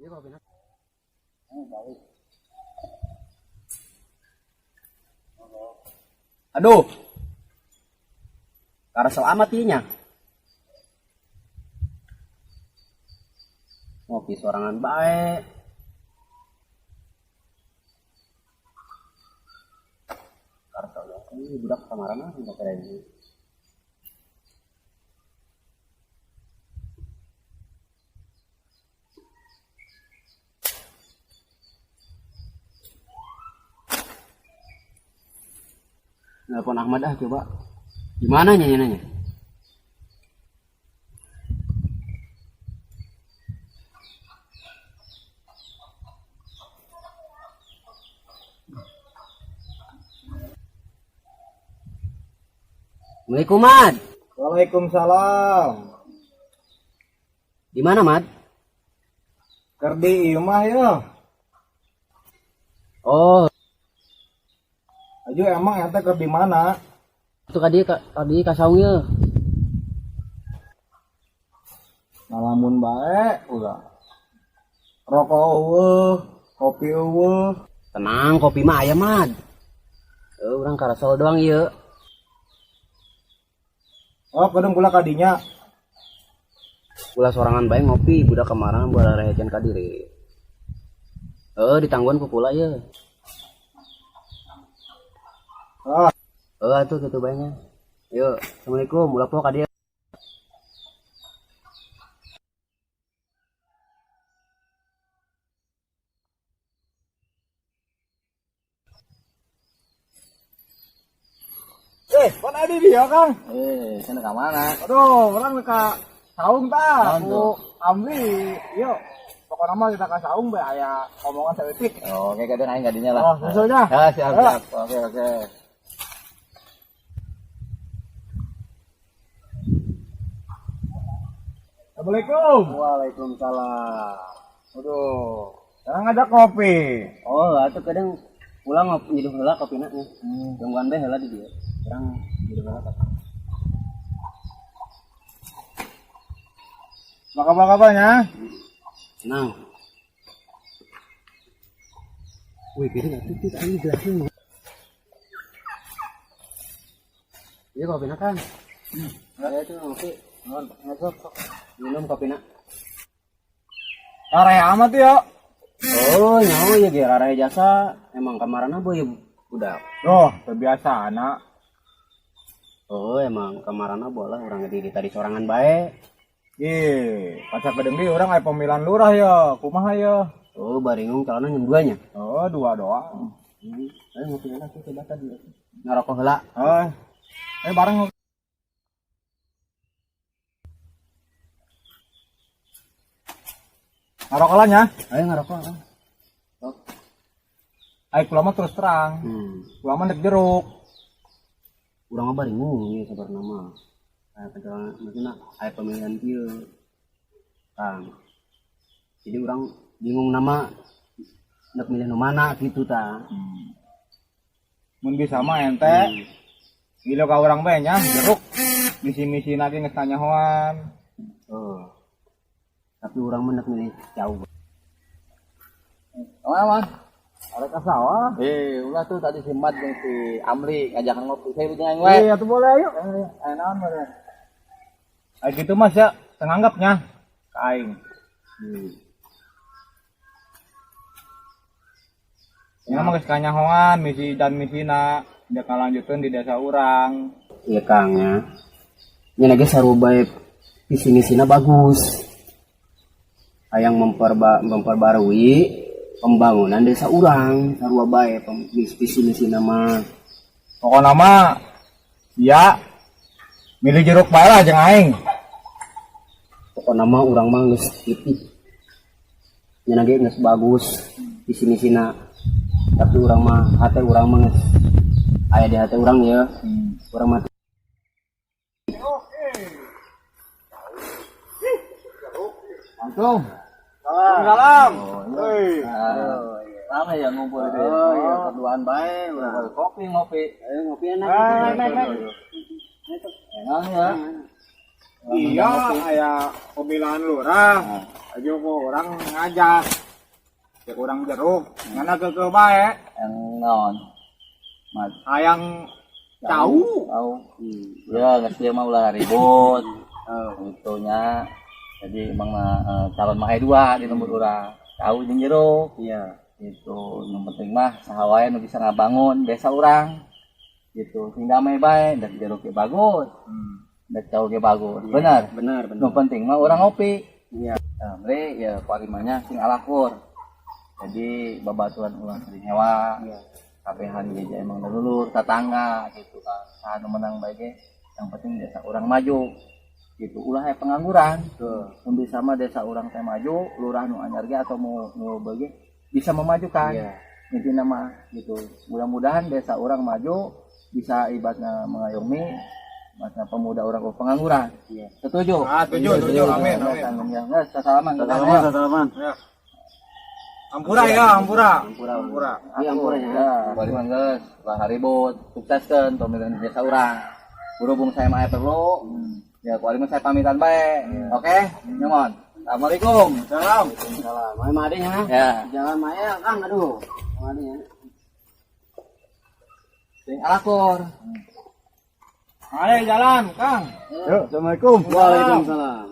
Iya kopi nak. Aduh. Karena selamat ieu nya. Ngopi sorangan bae. Karena ini budak kamarana sampai keren. Nelpon Ahmad ah coba. Gimana nanya nanya? Assalamualaikum, Mad. Waalaikumsalam. Di mana, Mad? Keur di imah ya. Oh, Aju emang ente keur di mana? Itu tadi ka saung ye. Ngalamun bae ulah. Rokok euweuh, kopi euweuh. Tenang, kopi mah aya, Mad. Eh, urang karasol doang ieu. Oh, kadang kula kadinya. Ulah sorangan bae ngopi, budak kemarin buat rehecen ka diri. Eh, ditangguan ku kula ye. Ah, Eh, atuh kitu bae nya. Yuk, assalamualaikum, ulah poho ka dieu. Eh, pan adi dia, Kang. Eh, sana ka mana? Aduh, urang ka saung tah. Naon Ku tuh? Amri, yuk. Pokoknya mah kita ka saung bae aya omongan saeutik. Oh, oke, kadang aing kadinya lah. Oh, susulnya. Ya, siap, Ayo. Siap. Oke. Assalamualaikum. Waalaikumsalam. Aduh, sekarang ngajak kopi. Oh, atuh kadang pulang ngopi nyeduh heula kopina nya. Tungguan bae heula di dieu. Urang nyeduh heula kopi. Maka-maka nya. Tenang. Wih, kira nggak tutup ini gelasnya. Iya kopi kan. Ya itu ngopi. Masuk. Minum kopi nak. Rare amat ya. Oh, nyawa ya ge rare jasa. Emang kamarana boy udah. Oh, kebiasaan anak. Oh, emang kamarana bola urang di tadi sorangan bae. Ih, pacak gedeng di urang aya pemilihan lurah ya. Kumaha ya? Oh, baringung calonnya yang duanya. Oh, dua doang. Ayo ngopi heula tuh coba tadi. Ngarokok heula. Eh, eh bareng. Ngarokok lah nya. Ayo ngarokok. Ah. Sok. Ayo kula mah terus terang. Kula mah ndek jeruk. Urang mah baringung ieu sabarna mah. Aya pencalonan maksudna aya pemilihan kieu. Kang. Jadi urang bingung nama ndek milih nu mana gitu ta. Mun bisa mah ente gila ka urang bae nya jeruk. Misi-misi lagi geus tanyahoan. Oh. Tapi urang mah ndek milih jauh. Mana, Man? Arek ka sawah. Eh, ulah tuh tadi si Mat jeung si Amri ngajakan ngopi. Saya jeung aing we. Iya, tuh boleh ayo. Ayo naon boleh. Kayak gitu mas ya, tenganggapnya ke aing. Ini mah geus kanyahoan misi dan misina dia lanjutkeun di desa urang. Iya, Kang, ya. Nya ge sarua bae visi misina bagus. Hayang memperbarui pembangunan desa urang sarua bae visi misina mah. Pokokna mah ya milih jeruk bae lah jeung aing. Pokokna mah urang mah geus titik. Nya ge geus bagus visi misina. Tapi urang mah hate urang mah geus aya di hate urang ya. Urang mah. Langsung. Salam. Hei. Rame ya ngumpul itu ya. Oh iya, berduaan bae urang. Kopi ngopi. Ayo ngopi enak. Naik, naik, naik. Enak ya. Iya, aya pemilihan lurah. Aja kok orang ngajak. Cek urang jeruk, ngana keukeuh bae. Yang naon? Mat. Hayang cau. Tahu. Ya, geus ieu mah ulah ribut. Gitu nya. Jadi emang calon mah aya dua di lembur urang. Cau jeung jeruk. Iya. Gitu. Yang penting mah saha wae nu bisa ngabangun desa urang. Gitu. Sing damai bae, dan jeruk ge bagus. Dan cau ge bagus. Benar. Benar, benar. Nu penting mah urang ngopi. Iya. Nah, bre, ya kuarimanya sing alakur. Jadi babaturan ulang sering hewa. Iya. Kabehan ge emang dulur tetangga gitu kan. Saha nu menang bae ge, yang penting desa urang maju. Gitu ulah aya pengangguran. Tuh. Mun bisa mah desa urang teh maju, lurah nu anyar ge atau nu nu beuge bisa memajukan. Iya. Intina mah gitu. Mudah-mudahan desa urang maju bisa ibaratnya mengayomi ibaratnya pemuda urang ke pengangguran. Iya. Setuju? Ah, setuju, setuju. Amin, amin. Geus, salaman. Salaman, salaman. Ya. Ampura ya, ampura. Ampura. Ampura. Iya, ampura ya. Ya, bari mah geus, ulah haribut, sukseskeun pemilihan desa urang. Berhubung saya mah aya perlu, ya kuari mah saya pamitan bae. Oke, nyomon. Assalamualaikum. Salam. Salam. Ayo mah adenya. Ya, Jalan mah ya, Kang, aduh. Mah adenya. sing alakur. Ayo jalan, Kang. Yuk, Assalamualaikum. Waalaikumsalam.